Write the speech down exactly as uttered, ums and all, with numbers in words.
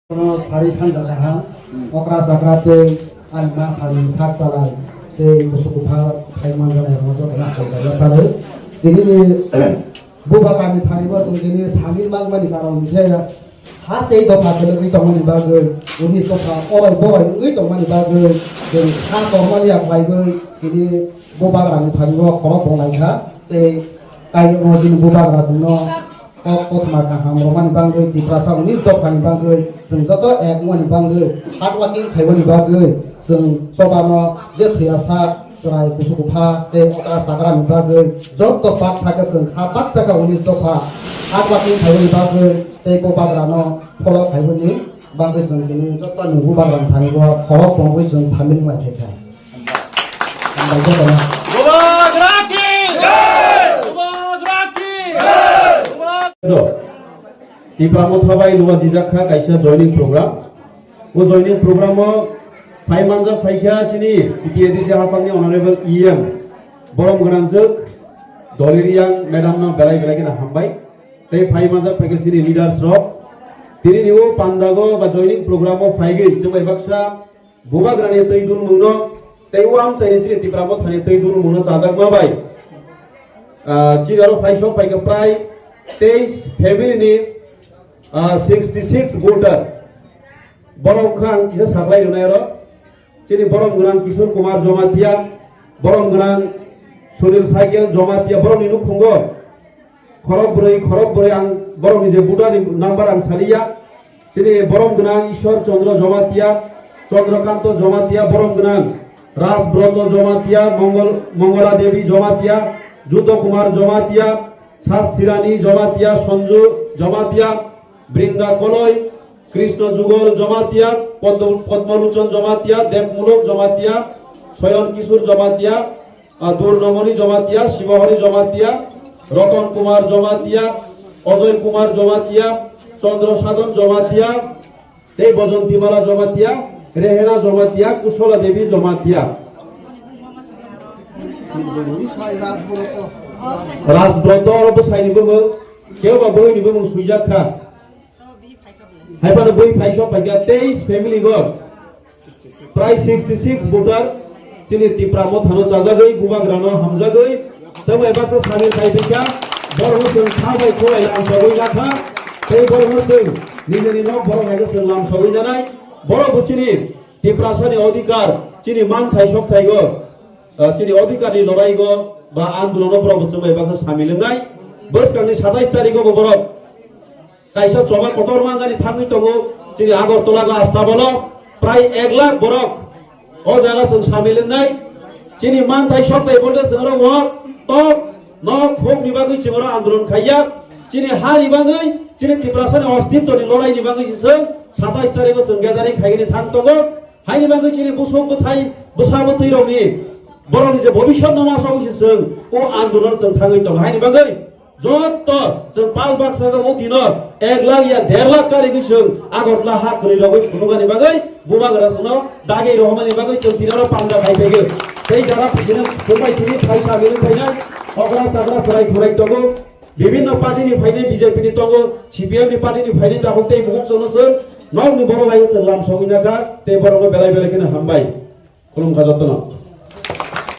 Kono sari sanja kaham, okra chakra tei ani ma phalni sak chalai tei kusu kutha khai manjanai rokno jotono hambai yakarwi. Tini ni bubagrani thani bo chwng tini samil mangmani karon khe ha tei dopha kwlwgwi tongmani bagwi, unis dopha orai borai wngwi tongmani bagwi chwng kha torma liya khlaiwi tini bubagrani thani bo khorok bonglaikha tei kaiyokno chini bubagra chwngno kok kothoma kaham romani bagwi, Tiprasa unis dophani bagwi chwng joto ek wngmani bagwi, hard working khaimani bagwi chwng chobano je thwiyasak chwrai kusu kutha tei okra chakrani bagwi joto bak sakhe chwng kha baksa kha unis dopha hard working khaimani bagwi tei bubagrano follow khaimani bagwi chwng tini joto ni bubagrani thani bo khorok tongwi chwng samil wnglaikha. Hambai jotono. Bubagra ki jai! Bubagra ki jai! Bubagra Tipra Motha bai luwa dijak kha kaisa joining program. O joining program o phai manjak phaikha chini T T A D C haphangni Honorable E M borom gwnangjwk Doliriyang madam no belai belai kheno hambai. Tei phai manjak phaikha chini leaders rok. Tini ni o pandago ba joining program o phaigwi chwng bai baksa Bubagrani twi dunmungno tei o amchaini chini Tipra Mothani twi dunmungno chajakma bai, ah, chini aro phaisok phaikha prai teis family ni, ah, sixty six voter. Borok wngkha ang kisa saklai rwnai aro. Chini borom gwnang Kishore Kumar Jamatia, borom gwnang Sunil Cycle Jamatia, borokni nukhungo khorok bwrwi, khorok bwrwi ang borokni je butani number ang saliya. Chini borom gwnang Ishwar Chandra Jamatia, Chandra Kanto Jamatia, borom gwnang Raj Broto Jamatia, Mongol, Mongola Devi Jamatia, Juto Kumar Jamatia, Sasthirani Jamatia, Sanju Jamatia, Brinda Koloi, Krishna Jugol Jamatia, Padma-, Padmalochon Jamatia, Devmulok Jamatia, Soyon Kishore Jamatia, ah, Durnomoni Jamatia, Shibohori Jamatia, Roton Kumar Jamatia, Ojoy Kumar Jamatia, Chandra Sadhan Jamatia, tei Bojonti Mala Jamatia, Rehena Jamatia, Kusola Devi Jamatia. Rajbroto oro bwsaini bumung, kebo ba bwrwini bumung swijak kha. Hai phano bui phaisok phaikha teis family go. Prai sixty six voter chini Tipra Mothano chajagwi, Bubagrano hamjagwi, tamo eba sa samil khai phaikha, borokno chwng kha bai khulai lamsogwi nakha, tei borokno chwng nijini nok borok hai khe chwng lamsogwi nanai, borok bo chini Tiprasani odhikar, chini man thai sok thai go, ah, chini odhikarni lorai go ba andolono borok bo chwng bai baksa samil wngnai. Bwskangni satais tarikgo bo borok kaisa choba kotor manjani thangwi tongo, chini Agartala go Astabalo prai ek lakh borok o jaga chwng samil wngnai. Chini manthai sokthai bolte chwng oro wak tok nok hokni bagwi chwng oro andolon khaiya. Chini hani bagwi, chini Tiprasani ostitwni loraini bagwi se chwng satais tarikgo chwng gathering khaigini thang tongo. Haini bagwi chini busuk bwthai bwsa bwtwi rokni borokni je bobiswt no ma sogwi se chwng o andolon chwng thangwi tongo. Haini bagwi Joto chwng pal baksa o dino ek lakh ya der lakh karigwi chwng Agartala ha kwrwi rogwi phunukani bagwi Bubagra chwngno dagi rohormani bagwi chwng tinaro panda khai phaikhe. Tei jara phikino phungbai thini phai samilwi phainai okra chakra chwrai thurai tongo. Bibhinno party ni phainai, B J P ni tongo, C P M ni party ni phainai, tabuk tei buhuk chwngno chwng nokni borok lai chwng lam sogwi nakha tei borokno belai belai kheno hambai. Khulumkha jotono.